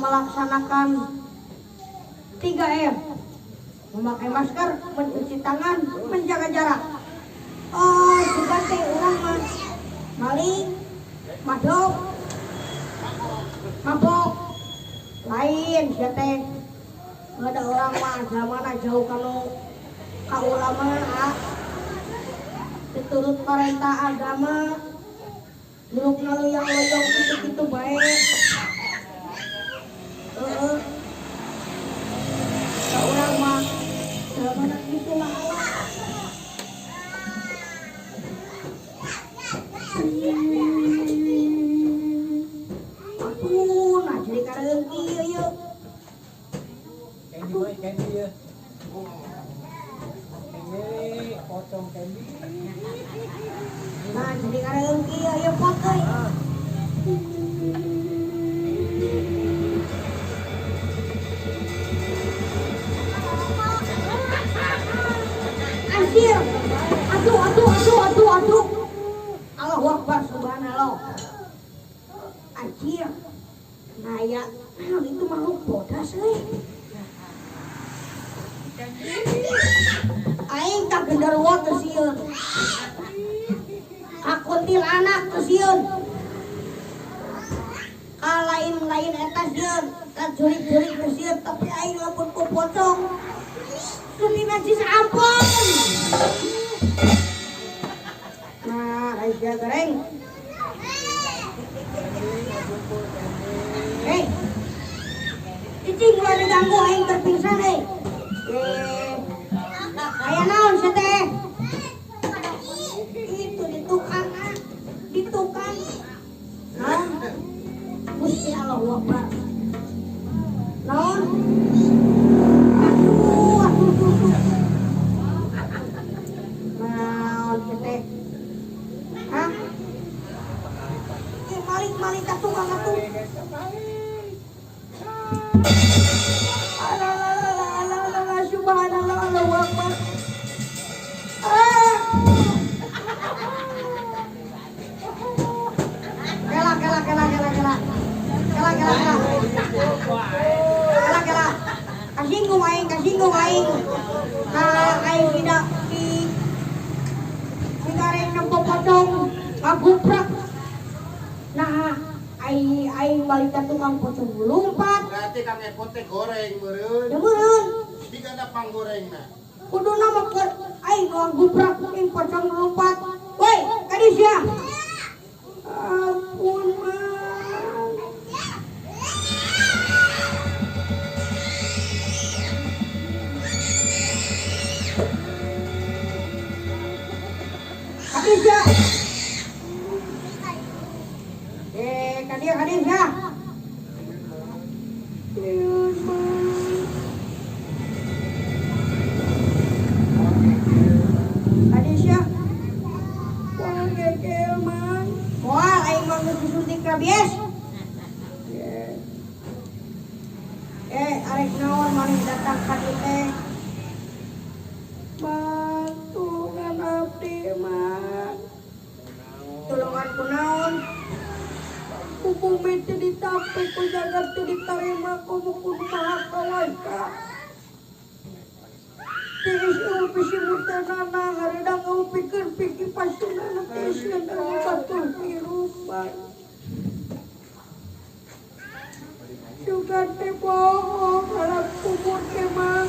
melaksanakan 3M. Memakai masker, mencuci tangan, menjaga jarak. Oh, bukan teh urang mah maling, madog, mabok, lain sia teh. Ada orang mah zamana jauh kanu ka ulama, ah. Diturut perintah agama, duduk yang gitu-gitu baik. Heeh. Ka urang mah zamana kitu lah Allah. Aduh, nah jadi kareung kieu yeuh. Candy boy, candy ya. Candy, pocong candy. Nah, jadi kareung kieu yeuh pot euy. Anjir. Aduh, aduh, aduh, aduh, aduh. Allahu Akbar, subhanallah. Anjir. Nah ya, itu makhluk bodas euy. Aing ka genderuwo teu sieun. Ka kuntilanak teu sieun. Ka lain-lain eta sieun, ka jurig-jurig teu sieun, tapi aing lamun ku pocong suni najis ampun. Nah, Aisyah goreng. Hei. Cicing ulah diganggu aing terpingsan euy. Aya naon sia teh? Itu di tukang, ah. Di tukang. Naon? Gusti Allahu Akbar. Naon? Aduh, aduh, aduh, aduh. Naon sia teh? Hah? Eh, maling-maling ka tukang atuh. Alah, alah, alah, alah, alah, subhanallah, Allahu Akbar. Ah. Kela, kela, kela, kela, kela. Kela, kela, kela. Kela, kela. Kasinggung aing, kasinggung aing. Nah, aing tidak di digareng nempo pocong, ngaguprak. Nah, aing aing balik ka tukang pocong lompat. Berarti Kang Epot teh goreng meureun. Ya meureun. Digana panggorengna. Kuduna mah keur aing ngaguprak ing pocong lompat. Woi, kadis ya. Ampun, Mang. Kadis ya. Eh, kadis, kadis ya. Yeun, Mang. Kadis ya. Wah, kekel, Mang. Moal aing mah geus disuntik rabies. Eh, arek naon maneh datang ka dieu teh? Mang, tulungan abdi, Mang. Tulungan kunaon? Ku bumi teu ditampi, ku jagat teu ditarima, ku kudu maha kawasa. Tiis eueuh bisi murtanana, hareudang ngaupikeun piki pasunana tiiskeun anu batur hirup, Mang. Sugan teh bohong, alam kubur teh, Mang.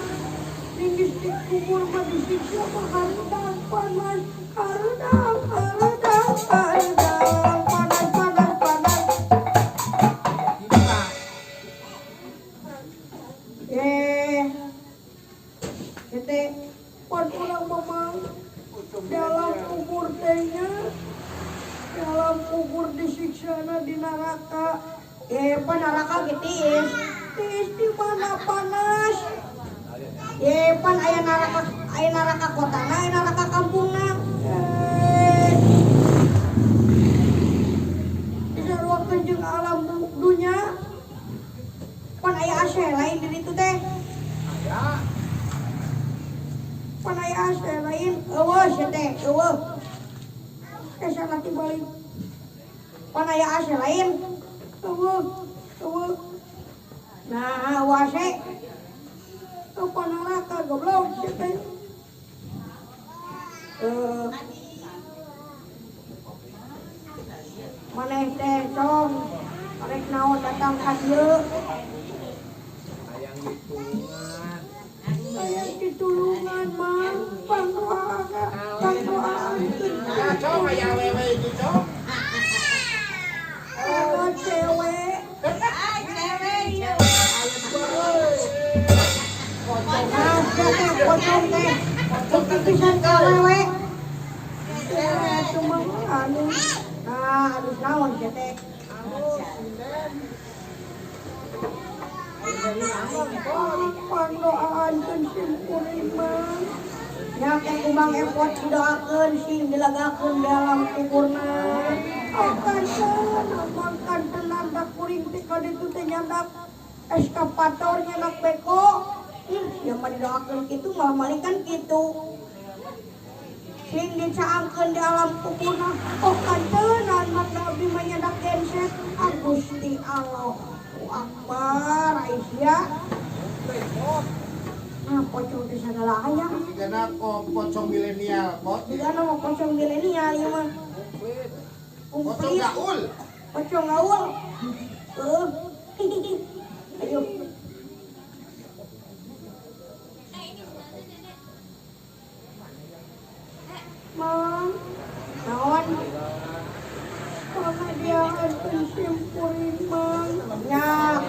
Ninggis di kubur mah disiksa mah hareudang panas, hareudang, hareudang, hareudang, panas, panas, panas. Eh, teh pan urang mah, Mang, dalam kubur tehnya, dalam kubur disiksana di neraka. Eh, pan neraka ge tiis. Tiis di mana panas? Eh, pan aya neraka, aya neraka kotana, aya neraka kampungna. Eh, disaruakeun jeung alam dunya. Pan aya AC lain di ditu teh. Aya. Pan aya AC lain, eueuh sia teh, eueuh. Eh, salah tibalik. Pan aya AC lain, eueuh, eueuh. Nah, wase. Apa neraka goblok sia teh. Maneh teh cong arek naon datang ka dieu? Hayang ditulungan. Hayang ditulungan mang, pangdoa pangdoakeun. Nah, cong hayang wewe itu cong. Oh, cewek. Ah, cewek ieu. Nah, sia teh pocong teh. Bukti pisan ka awewe. Cewek cuma anu. Nah, alus naon sia teh? Pangdoaankeun sim kuring mah. Nya teh kumang epot didoakeun sing dilagakeun dalam kuburna. Akan amang kanten nandak kuring teh ka ditu teh nyandak eskapator nyandak beko. Ih, sia mah didoakeun kitu malah malikan kitu. Sing dicaangkeun di alam kuburna. Oh kantenan mah abdi mah nyandak genset. Ah Gusti Allah. Akbar Aisyah. Nah, pocong di segala hayang. Sigana pocong milenial, pot. Sigana mah pocong milenial ieu mah. Pocong gaul. Pocong gaul. Ayo. Mang, naon? Pangadiaan sim kuring mang. Nya,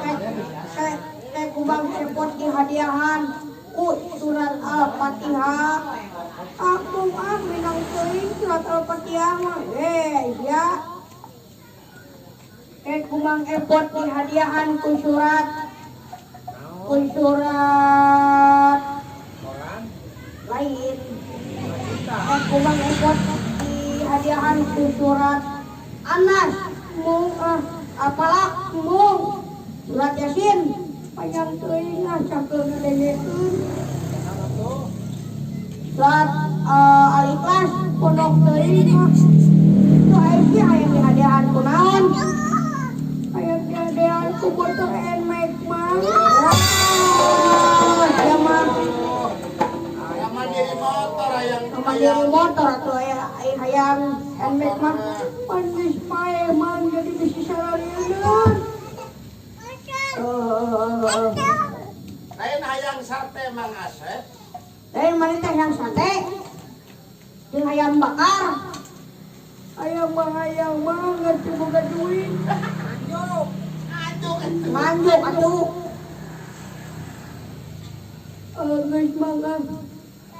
kayak kubang sepot di hadiahan ku surat Al-Fatihah. Aku ah minang teuing surat Al-Fatihah mah. Ya. Kayak kubang epot di hadiahan ku surat lain. Kayak kubang epot di hadiahan ku surat Anas mung apalak mung surat Yasin. Panjang teuing ah cakeun ngadengekeun. Surat Al-Ikhlas pondok teuing ah. Itu aya hayang dihadiahan ku naon? Hayang dihadiahan ku motor Nmax mah. Wah, sia mah. Hayang mandiri motor hayang mandiri motor atuh aya hayang Nmax mah. Pan geus pae mah jadi bisi sararieun. Lain hayang sate Mang Asep. Lain mana teh hayang sate? Jeung hayang bakar. Hayang mah hayang banget teu boga duit. Manjuk. Manjuk. Manjuk atuh. Geus mangga.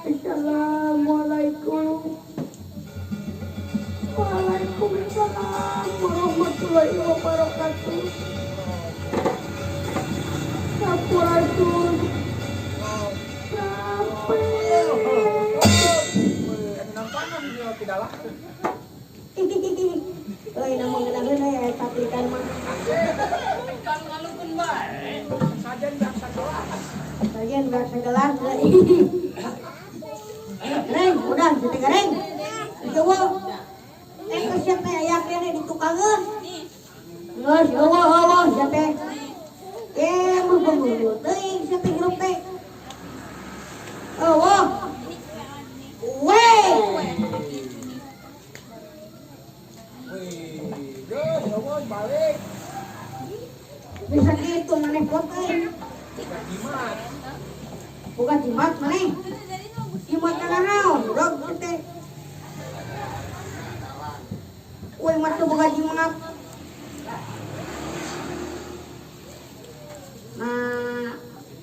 Assalamualaikum. Waalaikumsalam warahmatullahi wabarakatuh. Sampurasun. Sampai. Euy, nama ngeunaheun aya eta ikan mah. Ikan ngalukeun bae. Sajen beak sagelas. Sajen beak sagelas. Reng, udah teh goreng. Coba. Geus sia teh aya keneh di tukangeun. Geus eueuh sia teh. Mah pemburu teuing sia teh hirup teh. Eueuh. Weh. Wih, geus eueuh balik. Bisa kitu maneh pot euy. Bukan jimat. Bukan jimat maneh. Jimat kana naon? Rog teh. Weh mah teu boga jimat.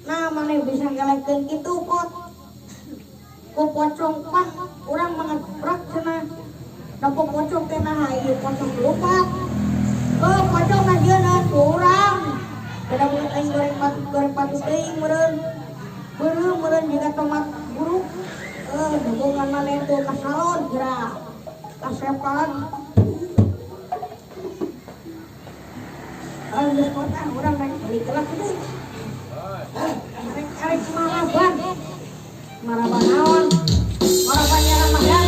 Nah, maneh bisa ngelekeun kitu pot. Ku pocong pan urang mah ngegeprak cenah. Da pocong teh naha ieu pocong lupa. Oh, pocong na dieuna ku urang. Kada mun aing goreng patut teuing meureun. Beureum meureun jiga tomat buruk. Dagongan maneh tuh ka salon geura. Kasepan. Geus kota urang rek balik lah kitu. Arek maraban. Maraban naon? Maraban Ramadan.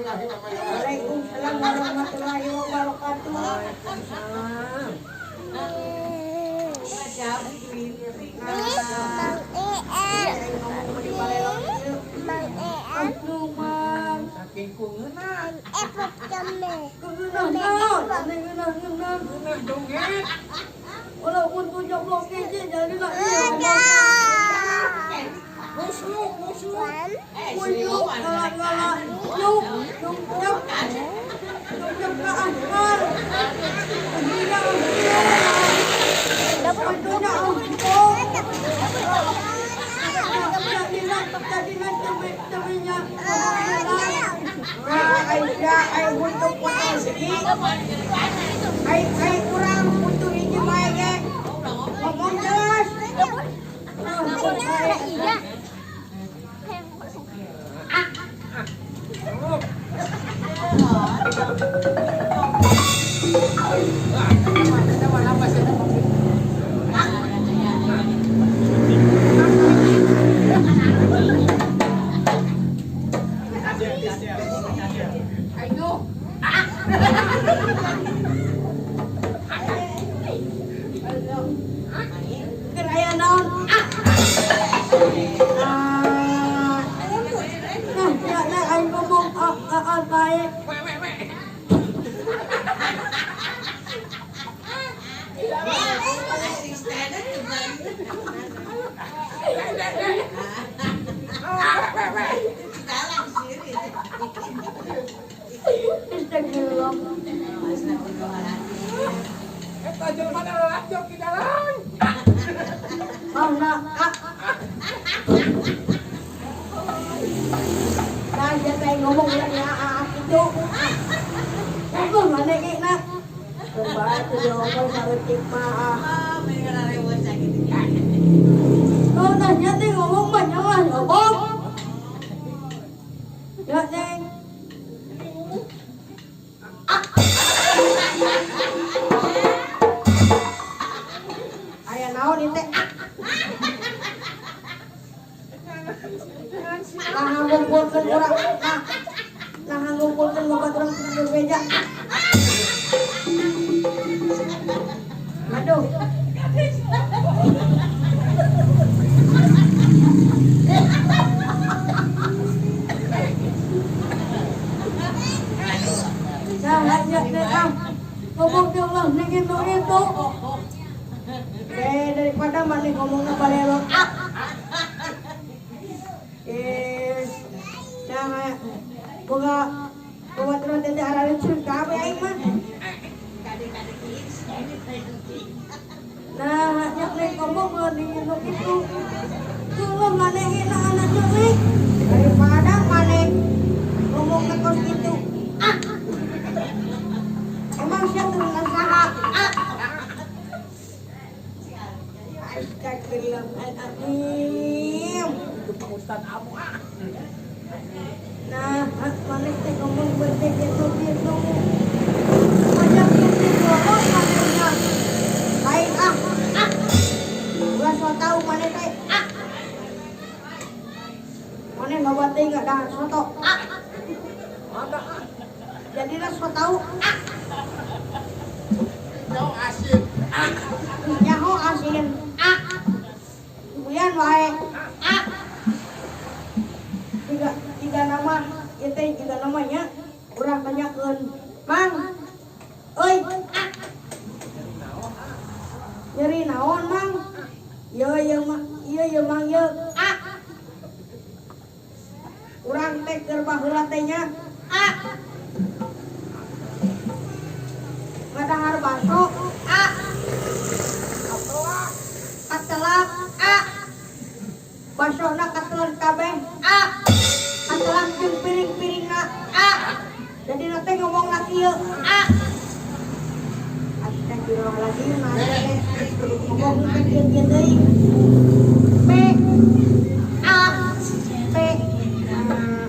Waalaikumsalam warahmatullahi wabarakatuh. Walaupun punya blok aja jadi nak musuh musuh ngalah yuk yuk yuk yuk ke akar ai kurang butuh hiji bae ge ngomong jelas. Iya. wae. A. Jika jika nama ieu teh jika namanya urang tanyakeun. Mang. Euy, A. Nyeri naon, Mang? Ieu ieu mah, ieu ieu Mang ieu. A. Urang teh keur baheula teh nya. A. Ngadahar baso. A. Katelak. A. Basona katelan kabeh. A. Katelak jeung piring-piringna. A. Jadi teh ngomongna kieu. A. Astagfirullahaladzim, nah teh ngomong teh kieu-kieu teuing. B. A. P. Nah.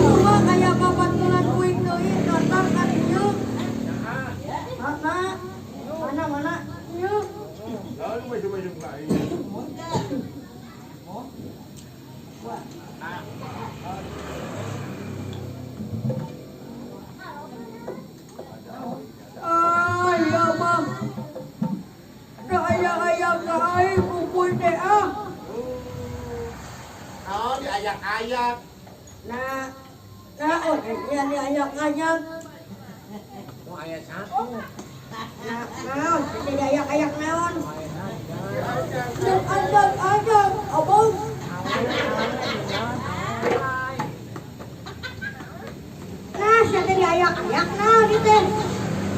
Cuma kayak babaturan uing deui datang ka dieu. Mana? Mana mana? Ieu. Lalu maju-maju lain. Ah, iya mah. Da aya-aya ka aing kumpul teh ah. Oh, diayak-ayak. Nah, nah, oh, iya diayak-ayak. Mau ayat satu. Nah, naon? Jadi ayak-ayak naon? Diayak. Ayak-ayak, abang. Nah, sia teh diayak-ayak naon ieu teh?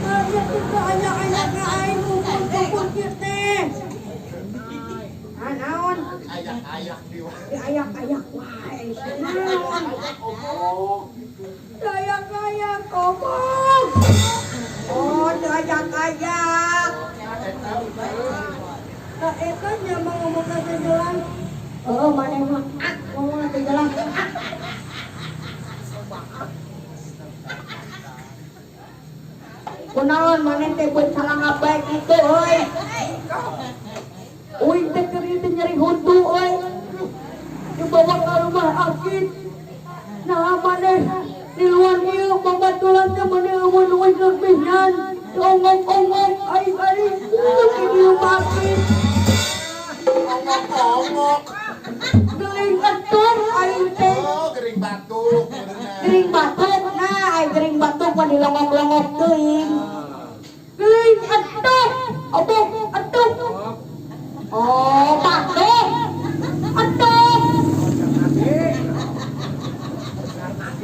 Nah, ieu teh ayak-ayak ka aing kumpul-kumpul kieu teh. Nah, naon? Ayak-ayak di Diayak-ayak wae, naon? Omong. Diayak-ayak, omong. Oh, diayak-ayak. Nah, eta nya mah ngomongna teh jelas. Oh, maneh mah ah ngomongna teh jelas. Ah. Kunaon maneh teh beun calangap bae kitu euy. Uing teh keur ieu teh nyeri huntu euy. Dibawa ka rumah sakit. Nah, maneh di luar ieu babaturan teh maneh eueun eueun lebihnan. Ongong-ongong aing-aing di rumah sakit. Ongok-ongok. Gering entur aing teh. Oh, gering batuk. Gering batuk. Nah, aing gering batuk mah dilongok-longok teuing. Gering entur. Obok entuk. Oh, batuk. Entuk.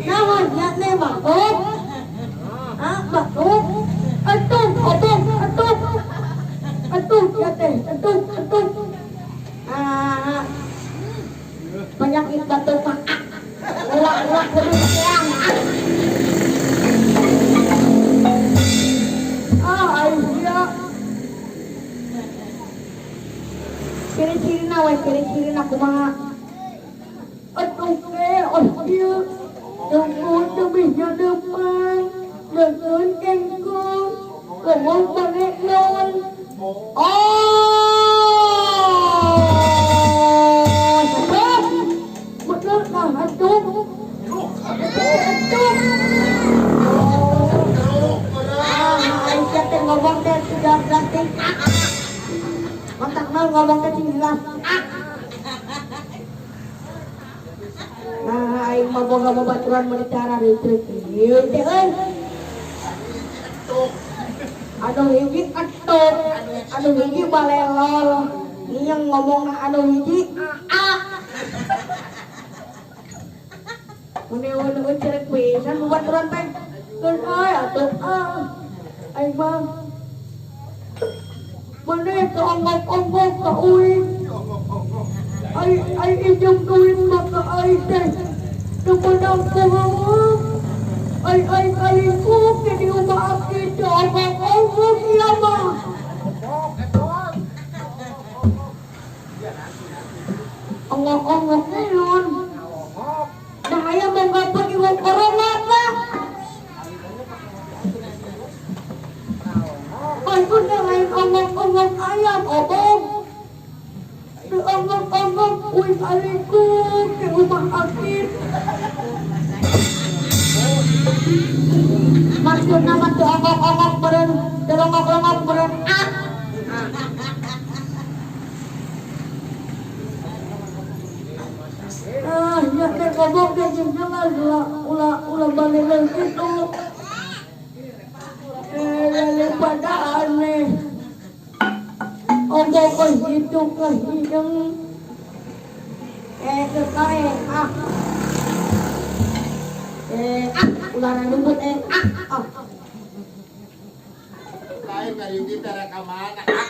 Naon nya teh batuk? Hah, batuk? Entuk, obok, entuk. Entuk ya teh, entuk, entuk. Ah, penyakit batuk mah ah. Ulah-ulah kudu keang ah. Ah, aing sia. Ciri-cirina we, ciri-cirina kumaha? Aduh ke, oh ieu. Dengkul tebihnya depan, dengkul kengkung, ngomong balik non. Oh, sebab bener nah aduh, aduh. Ah, Aisyah teh ngomong teh sudah berarti. Otak nol ngomong teh jelas. Nah, aing mah boga babaturan meuni cara ritrik ieu teh euy. Anu hiji etuk, anu hiji balelol. Yang ngomongna anu hiji a. Mun eueun cerek pisan babaturan teh. Keun euy atuh ah. Aing mah maneh teu ongok-ongok ka uing. Ai ai ijem duit mah ka aing teh. Teu meunang kumaha. Ai ai kalingkung di rumah aki teu ongok-ongok ieu mah. Ongok-ongok naon? Dah aya monggo pergi wong corona mah. Pun lain ongok-ongok ayam obong. Teu ongok-ongok uing alingkung di rumah sakit. Maksudna mah teu ongok-ongok meureun, teu longok-longok meureun. Ah. Ah, nya teh ngomong teh jeung jelas ulah ulah ulah baleun kitu. Eh, daripada aneh. Ongok ke hidup ke hidung. Eh, ke kae, ah. Eh, ah, ulah rambut eh, ah, ah. Lain ngariung kita rek ka mana? Ah.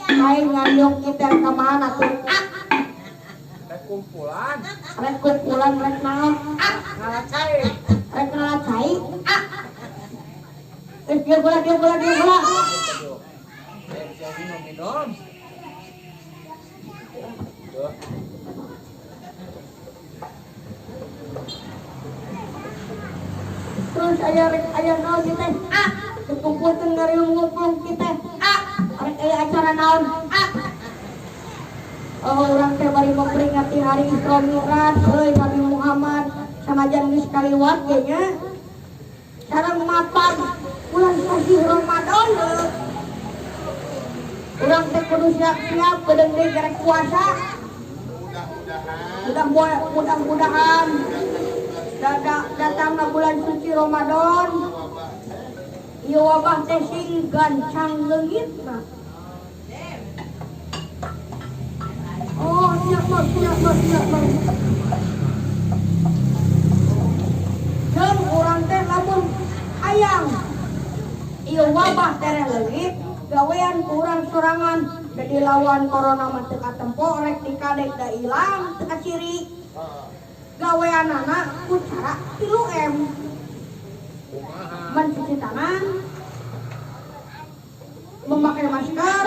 Lain ngariung kita rek ka mana tuh? Ah. Rek kumpulan. Rek kumpulan rek naon? Ah. Ngalacai. Rek ngalacai. Ah. Eh, dia bola, dia bola, dia bola. Eh, minum minum. Tuh. Terus aya rek aya naon kita? Ah, kumpul teh ngariung ngumpul kita. Ah, rek aya acara naon? Ah. Oh, urang teh bari memperingati hari Isra Mi'raj euy Nabi Muhammad sanajan geus kaliwat ge nya. Sareng mapan bulan suci Ramadan. Urang teh kudu siap-siap bedeung deui rek puasa. Mudah-mudahan. Mudah-mudahan datangna bulan suci Ramadan. Ieu wabah teh sing gancang leungitna. Oh, siap bos, siap bos, siap bos. Jeung urang teh lamun hayang ieu wabah tereh leungit, gawean ku urang sorangan jadi lawan corona mah teu katempo rek dikadek da ilang teu kaciri. Gaweanana ku cara 3M. Mencuci tangan, memakai masker,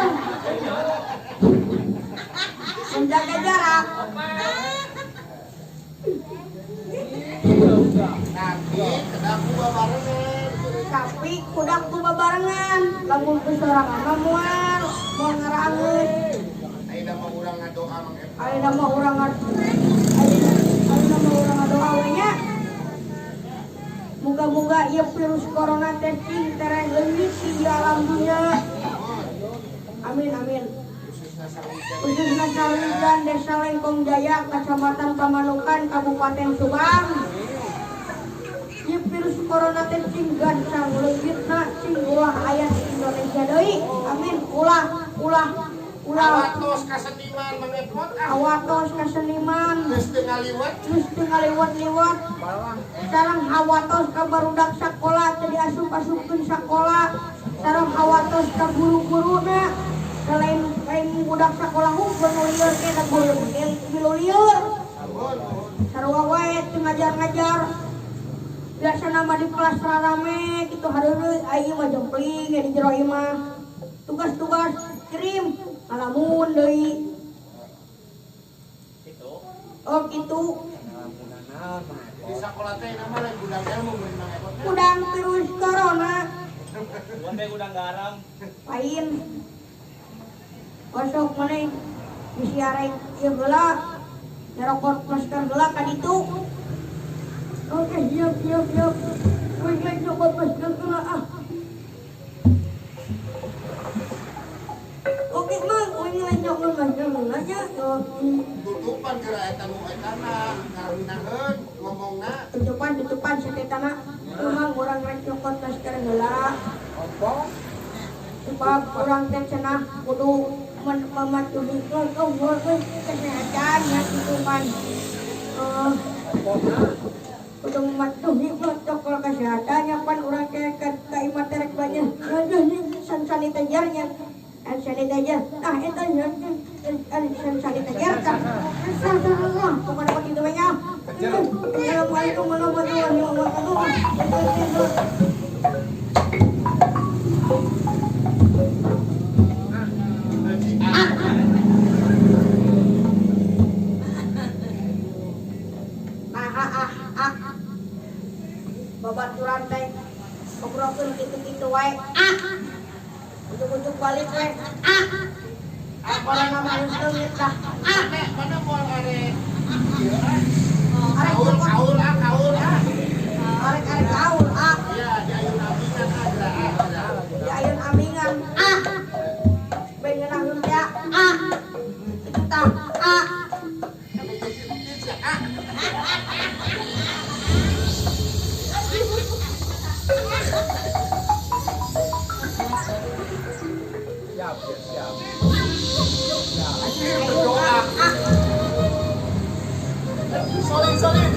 menjaga jarak. Tapi kudak ku babarengan, lamun ku sorangan mah moal, moal ngaraangeun. Ayeuna mah urang ngadoa Mang Epon. Ayeuna mah urang ayeuna mah urang ngadoa we nya. Muga-muga ieu virus corona teh cing tereh leungit di alam dunya. Amin amin. Khususna Sarwijan Desa Lengkong Jaya, Kecamatan Pamanukan, Kabupaten Subang. Ieu virus corona teh cing gancang leungitna cing ulah aya di Indonesia deui. Amin. Ulah ulah ulah Awatos ka seniman Mang Epon. Awatos ka seniman. Geus teu ngaliwet. Geus teu ngaliwet-liwet. Sareng hawatos ka barudak sakola teu diasup-asupkeun sakola. Sareng hawatos ka guru-guruna. Lain lain budak sakola hungkul nu lieur ge da guru ge milu lieur. Sarua wae teu ngajar-ngajar. Biasana mah di kelas rarame kitu hareureuy aya mah jempling di jero imah. Tugas-tugas kirim ngalamun deui. Oh kitu. Di sakola teh nama lain gudang ilmu meureun Mang Epon. Gudang virus corona. Gua teh gudang garam. Lain. Osok maneh bisi arek ieu heula nyerokot masker heula ka ditu. Oke, siap siap siap. Wih, lain nyokot masker heula ah. Oke, Mang, wih lain nyokot masker heula nya. Tutupan geura eta nu etana, ngarunaheun ngomongna. Tutupan tutupan satetana. Mang urang rek nyokot masker heula. Ompong. Sebab urang teh cenah kudu mematuhi protokol kesehatan ya gitu kan. Kudu mematuhi protokol kesehatan ya pan urang teh ka imah teh rek banyak. Hand sanitizer-nya. Hand sanitizer. Tah eta hand sanitizer tah. Pokona mah kitu we nya. Assalamualaikum warahmatullahi wabarakatuh. Babaturan teh ngobrolkeun kitu-kitu wae. Ah. Ujug-ujug balik we. Ah. Corona mah geus leungit tah. Ah, mana moal arek? Arek kaul ah, kaul ah. Arek-arek kaul ah. Iya, di Gorengan. Ah. Bengenaheun ya. Ah. Tah. Ah. Siap, siap. Berdoa. Solid, solid.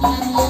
Thank you.